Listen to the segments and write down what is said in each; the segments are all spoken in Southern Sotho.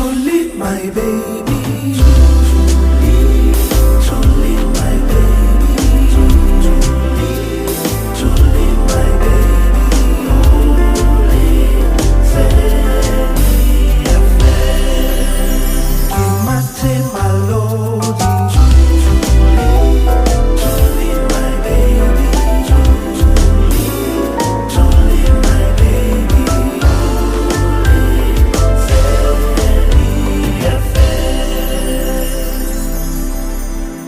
Truly, my baby. Truly, my baby. Truly, my baby. Ke mathe malodi. Truly, my baby. Truly, my baby.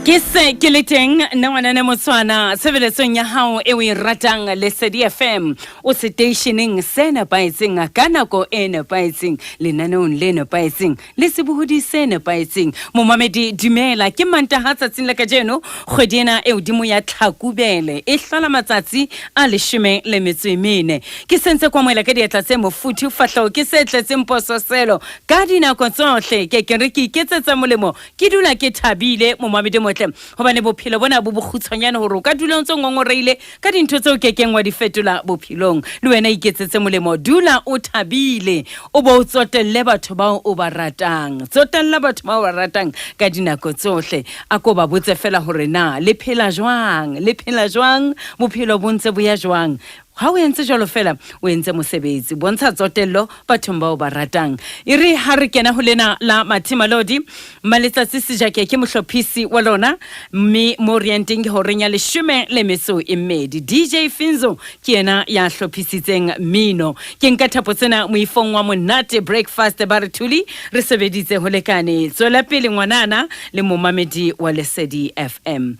Ke se ke le teng nna ngwanane Motswana tshebeletsong ya hao e o e ratang, Lesedi FM, o seteisheneng se nepahetseng ka nako e nepahetseng, lenaneong le nepahetseng le sebohodi se nepahetseng. Momamedi, dumela. Ke Mantaha tsatsing la kajeno, kgwedi ena e hodimo ya Tlhakubele e hlola matsatsi a 14. Ke sentse kwa moela ka diatla tse mofuthu, fahleho ke se tletseng pososelo ka dinako tsohle. Ke ke re ke iketsetsa molemo, ke dula ke thabile, momamedi motle, hobane bophelo bona bo bokgutshwanyane hore o ka dula o ntse o ngongoreile ka dintho tseo kekeng wa di fetola bophelong. Le wena iketsetse molemo, dula o thabile, o bo o tsotelle batho bao o ba ratang. Tsotella batho bao ba ratang ka dinako tsohle. A ko ba botse fela hore na le phela jwang, le phela jwang, bophelo bo ntse bo ya jwang. Ha o entse jwalo fela, o entse mosebetsi. Bontsha tsotello bathong bao ba ratang. E re ha re kena ho lena la Mathe Malodi, Maletsatsi Sejake ke mohlophisi wa lona, mme mo re yang teng ke horeng ya 12. DJ Finzo ke yena ya hlophisitseng mmino. Ke nka thapo tsena moifong wa monate breakfast, ba re thuli re sebeditse ho lekane. Tswela pele ngwanana le momamedi wa Lesedi FM.